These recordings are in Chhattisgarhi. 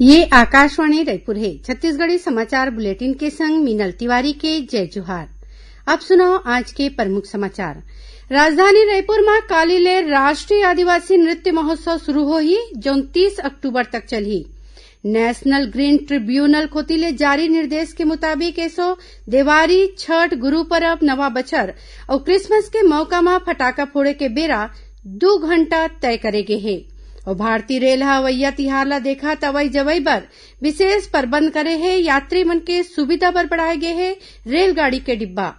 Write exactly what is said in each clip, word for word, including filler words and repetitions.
ये आकाशवाणी रायपुर हे। छत्तीसगढ़ी समाचार बुलेटिन के संग मीनल तिवारी के जय जोहार। अब सुनव आज के प्रमुख समाचार। राजधानी रायपुर म काली ले राष्ट्रीय आदिवासी नृत्य महोत्सव शुरू होही, जौन तीस अक्टूबर तक चलही। नेशनल ग्रीन ट्रिब्यूनल कोति ले जारी निर्देश के मुताबिक एसो देवारी, छठ, गुरु परब, नवा बछर अउ क्रिसमस के मौका म फटाका फोड़े के बेरा दू घंटा तय करे गे हे। अउ भारतीय रेल ह अवइया तिहार ल देखत अवई जवई बर विशेष प्रबंध करे हे। यात्री मन के सुविधा बर बढ़ाए गे हे रेलगाड़ी के डिब्बा।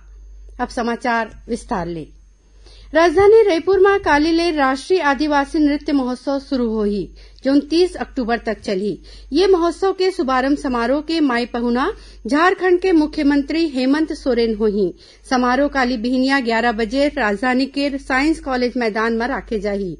अब समाचार विस्तार ले। राजधानी रायपुर म काली ले राष्ट्रीय आदिवासी नृत्य महोत्सव शुरू होही, जौन तीस अक्टूबर तक चलही। ये महोत्सव के शुभारंभ समारोह के माई पहुना झारखंड के मुख्यमंत्री हेमंत सोरेन होही। समारोह काली बिहनिया ग्यारा बजे राजधानी के साइंस कॉलेज मैदान म राखे जाही।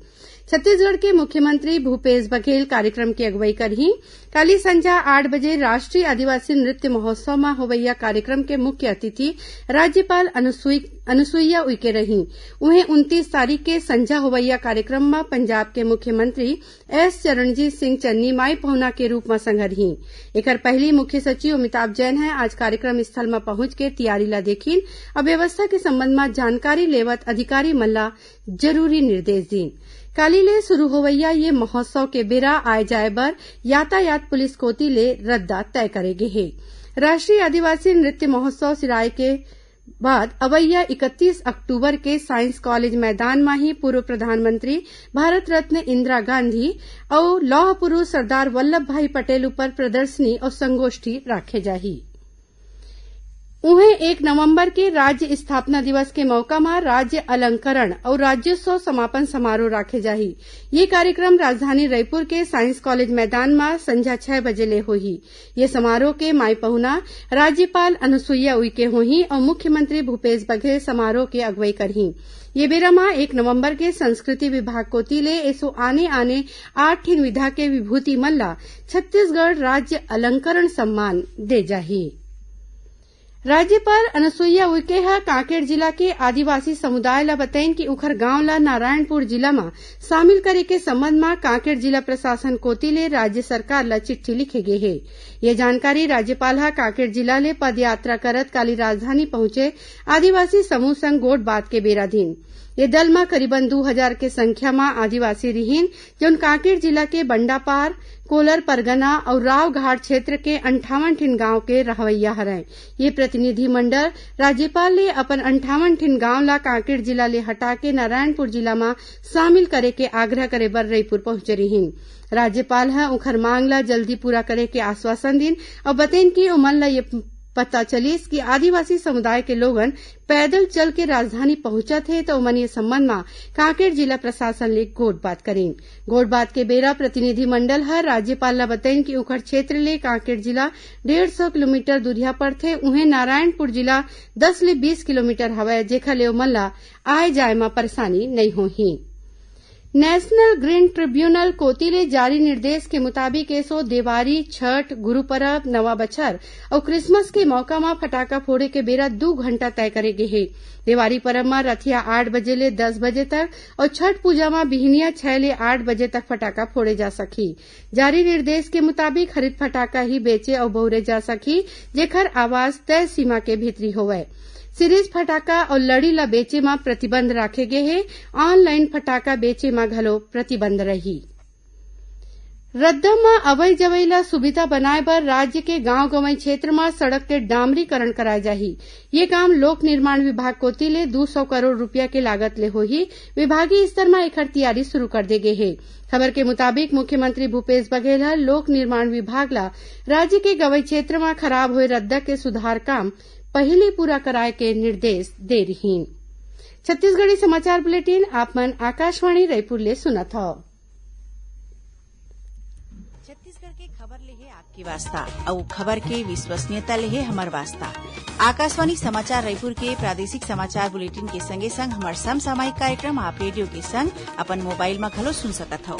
छत्तीसगढ़ के मुख्यमंत्री भूपेश बघेल कार्यक्रम के अगुवई करही। काली संझा आठ बजे राष्ट्रीय आदिवासी नृत्य महोत्सव म होवइया कार्यक्रम के मुख्य अतिथि राज्यपाल अनुसुई-, अनुसुईया उइके रही। उहें उनतीस तारीख के संझा होवइया कार्यक्रम म पंजाब के मुख्यमंत्री एस चरणजीत सिंह चन्नी माई पहुना के रूप म संघरही। एकर पहिली मुख्य सचिव अमिताभ जैन ह आज कार्यक्रम स्थल म पहुंच के तियारी ल देखिन अउ व्यवस्था के संबंध म जानकारी लेवत अधिकारी मन ल जरूरी निर्देश दीन। काली ले शुरू होवइया ये महोत्सव के बेरा आए जाए बर यातायात पुलिस कोति ले रद्दा तय करे गे हे। राष्ट्रीय आदिवासी नृत्य महोत्सव सिराए के बाद अवइया इकतीस अक्टूबर के साइंस कॉलेज मैदान म ही पूर्व प्रधानमंत्री भारत रत्न इंदिरा गांधी अउ लौह पुरुष सरदार वल्लभ भाई पटेल ऊपर प्रदर्शनी अउ संगोष्ठी राखे जाही। उहें एक नवंबर के राज्य स्थापना दिवस के मौका म राज्य अलंकरण अउ राज्योत्सव समापन समारोह राखे जाही। ये कार्यक्रम राजधानी रायपुर के साइंस कॉलेज मैदान म संझा छह बजे ले होही। ये समारोह के माई पहुना राज्यपाल अनुसुईया उइके होही अउ मुख्यमंत्री भूपेश बघेल समारोह के अगुवई करही। ये बेरा म एक नवंबर के संस्कृति विभाग कोति ले एसो आने-आने आठ ठिन विधा के विभूति मन ल छत्तीसगढ़ राज्य अलंकरण सम्मान दे जाही। राज्यपाल अनुसुईया उइके ह कांकेर जिला के आदिवासी समुदाय ल बतइन कि उंखर गांव ल नारायणपुर जिला म शामिल करे के संबंध म कांकेर जिला प्रशासन कोति ले राज्य सरकार ल चिट्ठी लिखे गे हे। ये जानकारी राज्यपाल ह कांकेर जिला ले पदयात्रा करत काली राजधानी पहुंचे आदिवासी समूह संग गोठ बात के बेरा दीन। ये दल म करीबन दू हजार के संख्या म आदिवासी रिहिन, जउन कांकेर जिला के बंडापार, कोलर परगना अउ रावघाट क्षेत्र के अंठावन ठिन गांव के रहवइया हरय। ये प्रतिनिधिमंडल राज्यपाल ले अपन अंठावन ठिन गांव ला कांकेर जिला ले हटाके नारायणपुर जिला म शामिल करे के आग्रह करे बर रईपुर पहुंचे रिहिन। राज्यपाल ह उंखर मांग ला जल्दी पूरा करे के आश्वासन दीन अउ बतेन कि ओमन ला ये पता चलिस कि आदिवासी समुदाय के लोगन पैदल चल के राजधानी पहुंचत हे, त ओमन ये संबंध म कांकेर जिला प्रशासन ले गोठ बात करिन। गोठ बात के बेरा प्रतिनिधिमंडल ह राज्यपाल ल बतइन कि उंखर क्षेत्र ले कांकेर जिला डेढ़ सौ किलोमीटर दूरिहा पड़थे, उहें नारायणपुर जिला दस ले बीस किलोमीटर हवय, जेखर ले ओमन ल आए जाए म परेशानी नइ होही। नेशनल ग्रीन ट्रिब्यूनल कोति ले जारी निर्देश के मुताबिक एसो देवारी, छठ, गुरु परब, नवा बछर अउ क्रिसमस के मौका म फटाका फोड़े के बेरा दू घंटा तय करे गे हे। देवारी परब म रथिया आठ बजे ले दस बजे तक अउ छठ पूजा म बिहनिया छह ले आठ बजे तक फटाका फोड़े जा सकही। जारी निर्देश के मुताबिक हरित फटाका ही बेचे अउ बउरे जा सकही, जेखर आवाज तय सीमा के भीतरी होवय। सीरीज फटाका अउ लड़ी ल बेचे म प्रतिबंध राखे गे हे। ऑनलाइन फटाका बेचे म घलो प्रतिबंध रही। रद्दा म अवई जवई ल सुविधा बनाए बर राज्य के गांव गंवई क्षेत्र म सड़क के डामरीकरण कराए जाही। ये काम लोक निर्माण विभाग कोति ले दू सौ करोड़ रूपिया के लागत ले होही। विभागीय स्तर म एखर तियारी शुरू कर दे गे हे। खबर के मुताबिक मुख्यमंत्री भूपेश बघेल ह लोक निर्माण विभाग ला राज्य के गंवई क्षेत्र म खराब होए रद्दा के सुधार काम पहिली पूरा कराए के निर्देश दे रिहीन। छत्तीसगढ़ी समाचार बुलेटिन आप मन आकाशवाणी रायपुर ले सुनत हव। छत्तीसगढ़ के खबर ले हे आपके वास्ता, अउ खबर के विश्वसनीयता ले हे हमर वास्ता। आकाशवाणी समाचार रायपुर के प्रादेशिक समाचार बुलेटिन के संगे संग हमर समसामयिक कार्यक्रम आप रेडियो के संग अपन मोबाइल म घलो सुन सकत हव।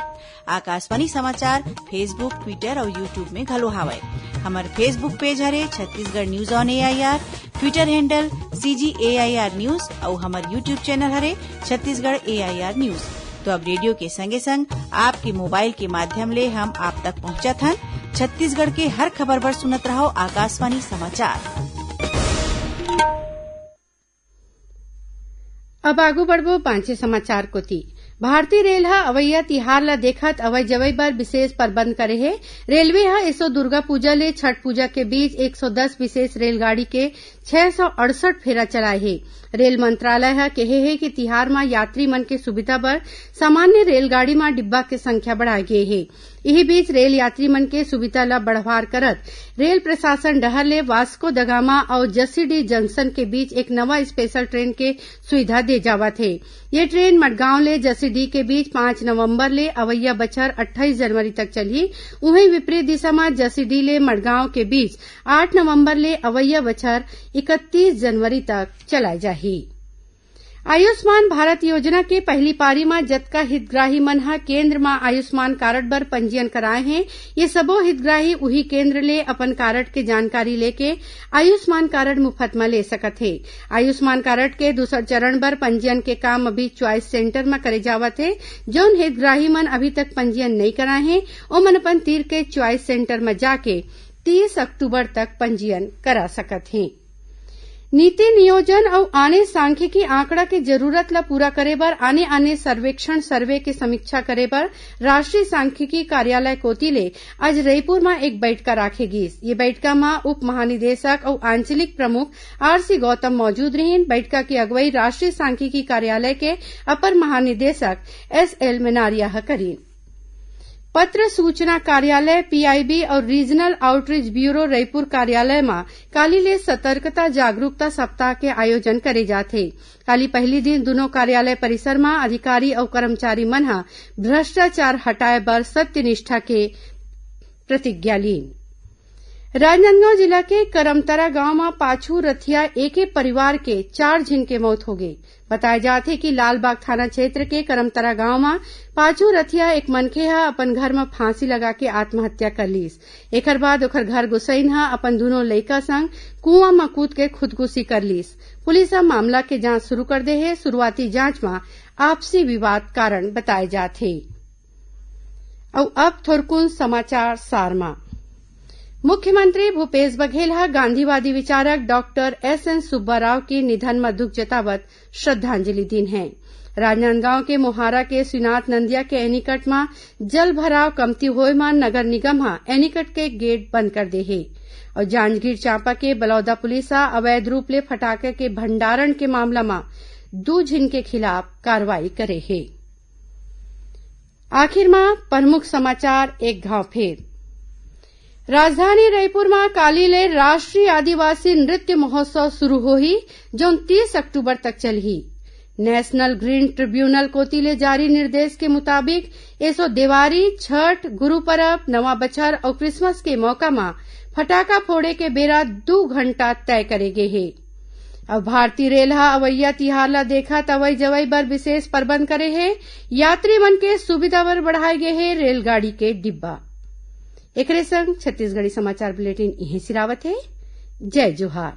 आकाशवाणी समाचार Facebook, Twitter अउ YouTube में घलो हावय। हमर Facebook पेज हरे Chhattisgarh News on A I R, Twitter handle C G A I R News अउ हमर YouTube चैनल हरे Chhattisgarh A I R News। तो अब रेडियो के संगे संग आपके मोबाइल के माध्यम ले हम आप तक पहुंचत हन। छत्तीसगढ़ के हर खबर बर सुनत रहव आकाशवाणी समाचार। अब आगू बढ़बो बांचे समाचार कोति। भारतीय रेल ह अवइया तिहार ल देखत अवई जवई बर विशेष प्रबंध करे हे। रेलवे ह एसो दुर्गा पूजा ले छठ पूजा के बीच एक सौ दस विशेष रेलगाड़ी के छह सौ अड़सठ फेरा चलाए हे। रेल मंत्रालय ह केहे हे कि तिहार म यात्री मन के सुविधा बर सामान्य रेलगाड़ी म डिब्बा के संख्या बढ़ाए गे हे। इही बीच रेल यात्री मन के सुविधा ल बढ़वार करत रेल प्रशासन डहर ले वास्को द गामा अउ जसीडीह जंक्शन के बीच एक नवा स्पेशल ट्रेन के सुविधा दे जावत हे। ये ट्रेन मडगांव ले जसीडीह के बीच पाँच नवंबर ले अवइया बछर अट्ठाईस जनवरी तक चलही। उहें, विपरीत दिशा म जसीडीह ले मडगांव के बीच आठ नवंबर ले अवइया बछर इकतीस जनवरी तक चलाए जाही। आयुष्मान भारत योजना के पहली पारी म जतका हितग्राही मन ह केंद्र म आयुष्मान कारड बर पंजीयन कराए हें, ये सबो हितग्राही उही केंद्र ले अपन कारड के जानकारी लेके आयुष्मान कारड मुफ्त म ले सकत हे। आयुष्मान कारड के दूसर चरण बर पंजीयन के काम अभी च्वाइस सेंटर म करे जावत हे। जउन हितग्राही मन अभी तक पंजीयन नइ कराए हें, ओमन अपन तीर के च्वाइस सेंटर म जाके तीस अक्टूबर तक पंजीयन करा सकत हें। नीति नियोजन अउ आने सांख्यिकी आंकड़ा के जरूरत ल पूरा करे बर आने-आने सर्वेक्षण सर्वे के समीक्षा करे बर राष्ट्रीय सांख्यिकी कार्यालय कोति ले आज रईपुर म एक बइठका राखे गीस। ये बइठका म उप महानिदेशक अउ आंचलिक प्रमुख आरसी गौतम मौजूद रिहीन। बइठका के अगुवई राष्ट्रीय सांख्यिकी कार्यालय के अपर महानिदेशक एसएल मनारिया ह करीन। पत्र सूचना कार्यालय, पीआईबी, अउ रीजनल आउटरीच ब्यूरो रईपुर कार्यालय म काली ले सतर्कता जागरूकता सप्ताह के आयोजन करे जात हे। काली पहली दिन दुनों कार्यालय परिसर म अधिकारी अउ कर्मचारी मन ह भ्रष्टाचार हटाए बर सत्यनिष्ठा के प्रतिज्ञा लीन। राजनांदगांव जिला के करमतरा गांव म पाछू रथिया एके परिवार के चार झिन के मौत होगे। बताए जात हे कि लालबाग थाना क्षेत्र के करमतरा गांव म पाछू रथिया एक मनखे ह अपन घर म फांसी लगा के आत्महत्या कर लीस। एखर बाद ओखर घर गुसैन ह अपन दूनों लइका संग कुआं म कूद के खुदकुशी कर लीस। पुलिस ह मामला के जांच शुरू कर दे हे। शुरुआती जांच म आपसी विवाद कारण बताए जात हे। अउ अब थोरकुन समाचार सार म। मुख्यमंत्री भूपेश बघेल ह गांधीवादी विचारक डॉक्टर एस एन सुब्बाराव के निधन म दुख जतावत श्रद्धांजलि दीन हे। राजनांदगांव के मोहारा के श्रीनाथ नंदिया के एनीकट म जल भराव कमती होए म नगर निगम ह एनीकट के गेट बंद कर दे हे। अउ जांजगीर चांपा के बलौदा पुलिस ह अवैध रूप ले फटाका के भंडारण के मामला म दू झिन के खिलाफ कार्रवाई करे हे। आखिर म प्रमुख समाचार एक घाव फेर। राजधानी रईपुर म काली ले राष्ट्रीय आदिवासी नृत्य महोत्सव शुरू होही, जउन तीस अक्टूबर तक चलही। नेशनल ग्रीन ट्रिब्यूनल कोति ले जारी निर्देश के मुताबिक, एसो देवारी, छठ, गुरु परब, नवा बछर अउ क्रिसमस के मौका म फटाका फोड़े के बेरा दू घंटा तय करे गे हे। अब भारतीय रेल ह अवइया तिहार ल देखत अवई जवई बर विशेष प्रबंध करे हे। यात्री मन के सुविधा बर बढ़ाए गे हे रेलगाड़ी के डिब्बा। एकरे संग छत्तीसगढ़ी समाचार बुलेटिन इहें सिरावत हे। जय जोहार।